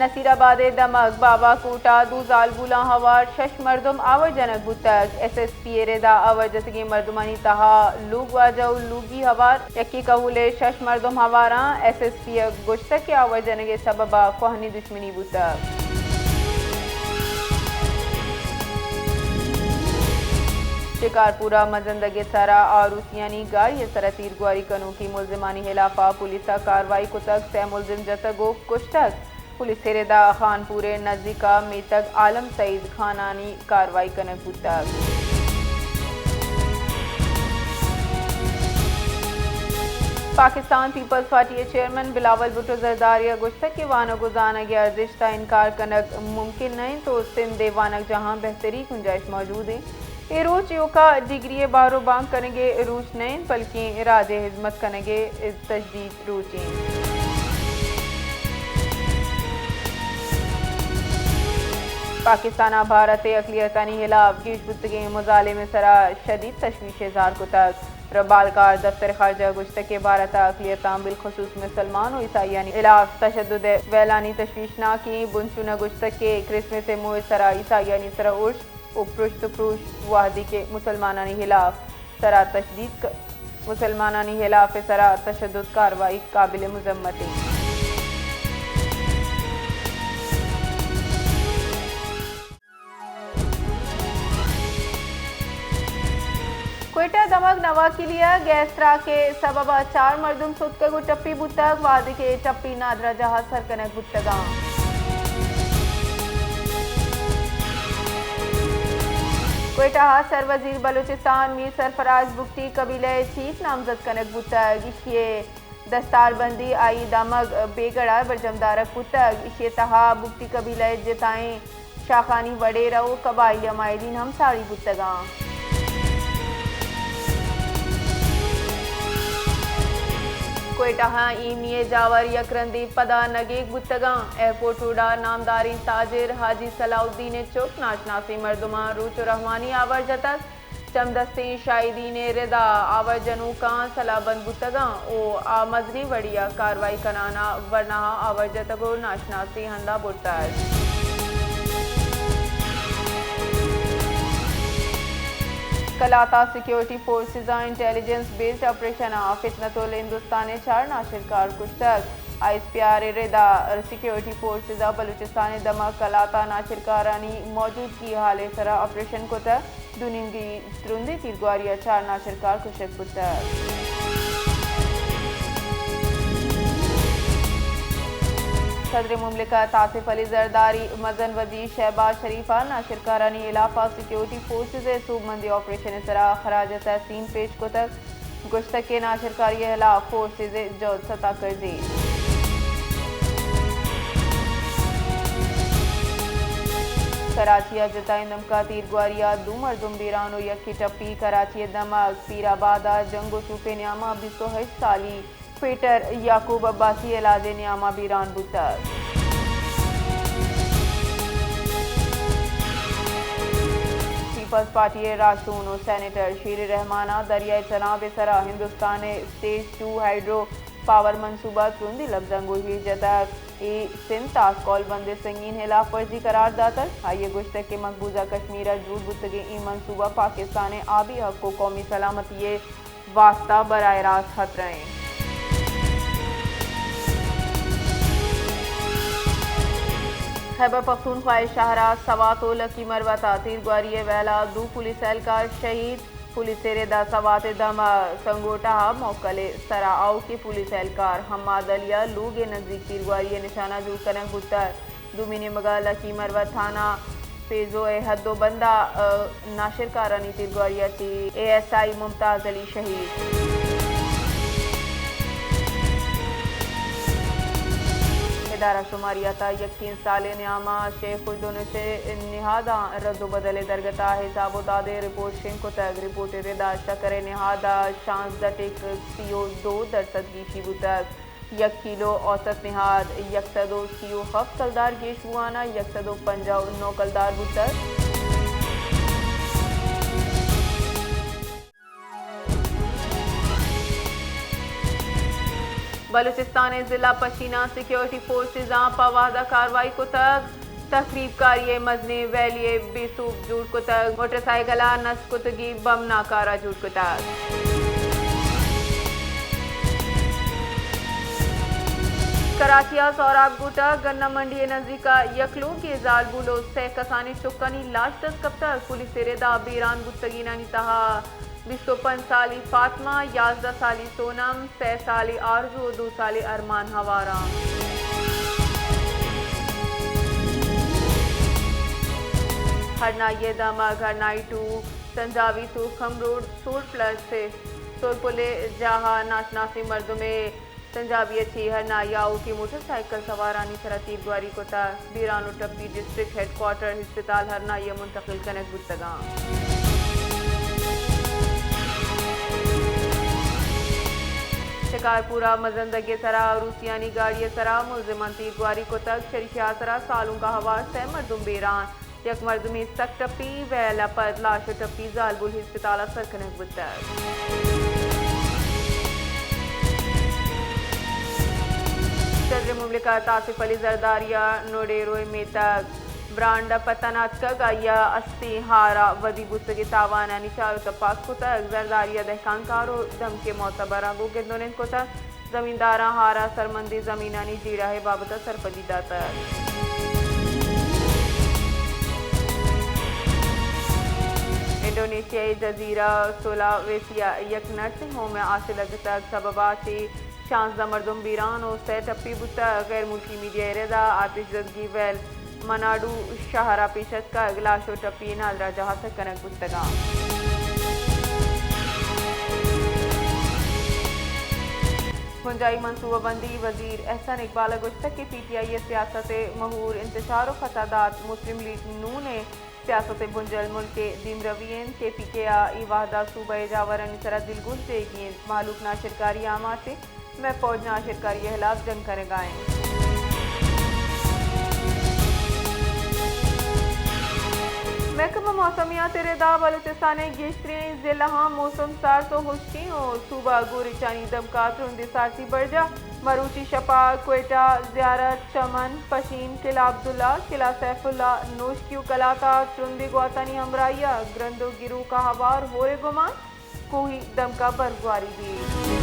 نصیر آباد ءِ دمگ بابا کوٹ ءَ دو زالبولاں ہوار شش مردم آور جنگ بوتگ۔ ایس ایس پی ءِ ردا آور جتگیں مردمانی تہا لوگ واجہ ءُ لوگی ہوار، یکے کہول ءِ شش مردم ہوار اَنت۔ ایس ایس پی ءَ گوشتگ کہ آور جنگ ءِ سبب ءَ کوہنیں دشمنی بوتگ۔ شکارپور ءَ مزندگ ءِ سرا آروسیانی گاڑی ءِ سرا تیرگواری کنوکیں ملزمانی ہلاف ءَ پولیس ءَ کاروائی کتگ، سئے ملزم جتگ ءُ کشتگ۔ پولیس ءِ ردا خانپور ءِ نزیک ءَ میتگ عالم سعید خانانی کاروائی کنگ بوتگ۔ پاکستان پیپلز پارٹی ءِ چیئرمین بلاول بھٹو زرداری ءَ گوشتگ کہ وانگ ءُ زانگ ءِ ارزشت ءَ انکار کنگ ممکن نہ اِنت ءُ سندھ ءِ وانگجاہاں بہتری گنجائش موجود اِنت۔ اے روچ ایوکا ڈگری ءِ بہر ءُ بانگ کنگ ءِ روچ نہ اِنت، بلکیں راج ءِ ہزمت کنگ ءِ تجدید روچ اِنت۔ پاکستان ءَ بھارت ءِ اقلیتانی ہلاف گیش بوتگیں مظالم ءِ سرا شدید تشویش اظہار کتگ۔ ربالکار دفتر خارجہ ءَ گوشتگ کہ بھارت ءَ اقلیتاں بالخصوص مسلمان ءُ عیسائیانی ہلاف تشدد ءِ ویلانی تشویشناکیں بنچون ءَ گوشتگ کہ کرسمس ءِ موہ ءِ سرا عیسائیانی سرا ارش ءُ پرشت ءُ پروش، وہدے کہ مسلمانانی ہلاف سرا تشدید ک-، مسلمانانی ہلاف ءِ سرا تشدد کاروائی قابل مذمت اِنت۔ کوئٹہ دمگ نواکیلی ءَ گیس تراک ءِ سبب ءَ چار مردم ستکگ ءُ ٹپی بوتگ، وہدے کہ ٹپی نادراہ جاہ ءَ سر کنگ بوتگ اَنت۔ کوئٹہ ءَ سروزیر بلوچستان میر سرفراز بگٹی قبیلہ ءِ چیف نامزد کنگ بوتگ، ایشی ءِ دستاربندی آئی دمگ بیگڑ ءَ برجم دارگ بوتگ۔ ایشی ءِ تہا بگٹی قبیلہ ءِ جتائیں شاخانی وڈیرہ ءُ قبائلی عمائدین ہم ساڑی بوتگ اَنت۔ کوئٹہ ءَ ایمنی ءِ جاور یک رندے پدا نگیگ بوتگ اَنت۔ ایئرپورٹ روڈ ءَ نامداریں تاجر حاجی صلاح الدین ءِ چک ناشناسیں مردماں روچ ءُ رحمانی آور جتگ۔ چمدستیں شاہدین ءِ ردا آور جنوکاں سلاہ بند بوتگ اَنت ءُ آ مزنیں وڑے ءَ کاروائی کنان ءَ ورناہاں آور جتگ ءُ ناشناسیں ہند ءَ برتگ۔ کلات ءَ سیکیورٹی فورسز ءَ انٹیلیجنس بیسڈ آپریشن ءَ فتنۃ الہندوستان ءِ چار ناشرکار کشتگ۔ آئی ایس پی آر ءِ ردا سیکیورٹی فورسز ءَ بلوچستان ءِ دمگ کلات ءَ ناشرکارانی موجودگی ءِ حال ءِ سرا آپریشن کتگ۔ دو نیمگی ترندیں تیرگواری ءَ چار ناشرکار کشگ بوتگ۔ صدر مملکت آصف علی زرداری مزن وزیر شہباز شریف ءَ ناشرکارانی ہلاف ءَ سیکیورٹی فورسز ءِ سوبمندیں آپریشن ءِ سرا خراج تحسین پیش کتگ۔ گوشتگ کہ ناشرکاری ءِ ہلاف فورسز ءِ جہد ستا کرزیت۔ کراچی ءَ جتائیں دمکا تیرگواری ءَ دو مردم بیران ءُ یکے ٹپی۔ کراچی ءِ دمگ پیر آباد ءَ جنگ ءُ سوپے نیام ءَ بیست ءُ ہشت سالی پیٹر یعقوب عباسی علاج ءِ نیام ءَ بیران بوتگ۔ پیپلز پارٹی ءِ راہشون ءُ سینیٹر شیر رحمان ءَ دریائے چناب ءِ سرا ہندوستان ءِ سٹیج ٹو ہائیڈرو پاور منصوبہ ءَ ترندیں لبزاں گوں ہیر جتگ۔ اے سندھ ءَ تاسکول بند ءِ سنگین ہلاف ورزی قرار داتگ۔ آئی ءَ گوشتگ کہ مقبوضہ کشمیر ءَ جوڑ بوتگیں اے منصوبہ پاکستان ءِ آبی حق ءُ قومی سلامتی ءِ واستہ براہ راست خطرہ اِنت۔ خیبر پختونخوا ءِ شہر ءِ سوات ءُ لکی مروت ءَ تیرگواری ءِ ویل ءَ دو پولیس اہلکار شہید۔ پولیس ءِ رد ءَ سوات ءِ دمگ سنگوٹہ ءَ موکل ءِ سرا آؤکیں پولیس اہلکار حماد علی ءَ لوگ ءِ نزیک تیرگواری ءِ نشانہ جوڑ کنگ بوتگ۔ دومی نیمگ ءَ لکی مروت تھانہ پیزو ءِ حد ءُ بند ءَ ناشرکارانی تیرگواری ءَ چہ اے ایس آئی ممتاز علی شہید۔ ادارہ شماریات ءَ یکیں سالے نیام ءَ شے خوردونش ءِ نہاداں رد ءُ بدل ءِ درگت ءَ حساب ءُ داد ءِ رپورٹ شنگ کتگ۔ رپورٹ ءِ رد ءَ شکر ءِ نہاد ءَ شانزدہ ٹک سی ءُ دو درسد گیشی بوتگ۔ یک کیلو اوسط نہاد یک سد ءُ سی ءُ ہفت کلدار گیش بوان ءَ یک سد ءُ پنجاہ ءُ نو کلدار بوتگ۔ بلوچستان ءِ ضلع پشین ءَ سیکیورٹی فورسز آں پہ وھد ءَ کاروائی کتگ، تخریب کاری ءِ مزنیں ویلی ءَ بے سوب جوڑ کتگ، موٹر سائیکل ءَ نصب کتگیں بم ناکارہ جوڑ کتگ۔ کراچی ءَ سہراب گوٹہ گنہ منڈی ءِ نزیک ءَ یک لوگے زالبول ءُ سئے کسانیں چکانی لاش دست کپتگ۔ پولیس ءِ رد ءَ بیران بوتگینانی تہا بیست ءُ پنچ سالی فاطمہ، یازدہ سالی سونم، سئے سالی آرزو ءُ دو سالی ارمان ہوار اَنت۔ ہرنائی ءِ دمگ، ہرنائی ٹو، سنجاوی توخم روڈ، سول پلس، سول پل ءِ جاہ ءَ ناشناسیں مردمے سنجابی ءَ چہ ہرنائی ءَ آؤکیں موٹر سائیکل سوارانی سرا تیرگواری کتگ۔ بیران ءُ ٹپی ڈسٹرکٹ ہیڈ کوارٹر ہسپتال ہرنائی ءَ منتقل کنگ بوتگ اَنت۔ شکارپور ءَ مزن دگے ءِ سرا روسیانی گاڑی ءِ سرا ملزماں تیرگواری کتگ، چریشی ءِ سرا سالونک ءَ ہوار سئے مردم بیران۔ یک مردمے سک ٹپی، ویل ءَ پد لاش ءُ ٹپی زالبول ہسپتال ءَ سر کنگ بوتگ۔ صدر مملکت آصف علی زرداری ءَ نوڈیرو ءِ میتگ برانڈ ءَ پتن اتکگ، آئی ءَ استیں ہار ءَ ودی بوتگیں تاوانانی چار ءُ تپاس کتگ۔ زرداری ءَ دہکان کار ءُ دمگ ءِ معتبراں گوں گند ءُ نند کتگ۔ زمینداراں ہار ءَ سرمندیں زمینانی جیڑہ ءِ بابت ءَ سرپدی داتگ۔ انڈونیشیا ءِ جزیرہ سولاویسی ءَ یک نرسنگ ہوم ءِ آسے لگتگ، سبب ءَ چہ شانزدہ مردم بیران ءُ سئے ٹپی بوتگ۔ غیر ملکی میڈیا ءِ رد ءَ آتش زدگی ویل مناڈو شہر ءَ پیش اتکگ، لاش ءُ ٹپی نادراہ جاہ ءَ سر کنگ بوتگ اَنت۔ بنجاہی منصوبہ بندی وزیر احسن اقبال ءَ گوشتگ کہ پی ٹی آئی ءِ سیاست ءِ مہور انتشار ءُ فسادات مسلم لیگ نون ءِ سیاست ءِ بنجل ملک ءِ دیمروی اِنت۔ کے پی کے ءَ اے وہد ءَ صوبہ ءِ جاورانی سرا دلگوش دیگی اِنت، مہلوک ناشرکاری ءِ آماچ اِنت، مئے فوج ناشرکاری ءِ ہلاپ جنگ کنگ ءَ اِنت۔ محکمہ موسمیات ءِ رد ءَ بلوچستان ءِ گیشتریں ضلعاں موسم سارت ءُ ہشکیں ءُ صوبہ ءَ گوریچانی دمک ءَ ترندیں سارتی برجاہ۔ مروچی شپ ءَ کوئٹہ، زیارت، چمن، پشین، قلعہ عبداللہ، قلعہ سیف اللہ، نوشکی ءُ قلات ءَ ترندیں گواتانی ہمراہی ءَ گرند ءُ گروک ءَ ہوار ہور ءِ گمان۔ کوہی دمک ءَ برف گواری بیت۔